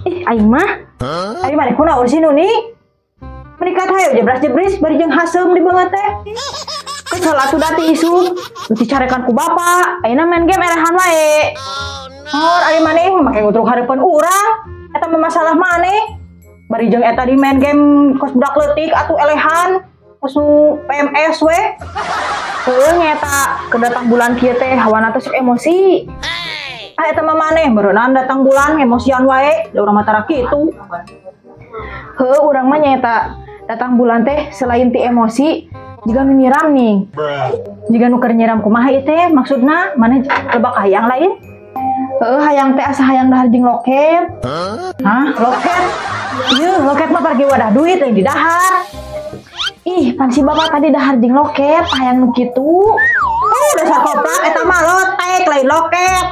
Ih, aing mah. Ari maneh kunaon sih Nuni? Menikat hayo jebras-jebris bari jeung haseum di beungeut teh. Kesel atuh da ti isuk. Dicarekan ku bapak, ayeuna main game erehan wae. Hor ari maneh make ngutruk hareupeun urang. Eta mah masalah maneh. Bari jeung eta di main game kos budak leutik atuh elehan. Kos nu PMS we. Heueuh nya eta keur datang bulan kieu teh hawana teh sok emosi. Ah, eta mah maneh meureunnan datang bulan emosian wae, da urang mah tara kitu. Heueuh, urang mah nyaeta datang bulan teh selain ti emosi jiga nu nyiram nih. Jiga nu keur nyiram kumaha ieu teh maksudna? Maneh lebak hayang lain? Heueuh, hayang teh asa hayang dahar jeung loket. Hah, loket? Ieu loket mah pargi wadah duit lain didahar. Ih, pan si bapak tadi dahar jeung loket, hayang nu kitu. Oh, dasar koplak, eta mah lotek lain loket.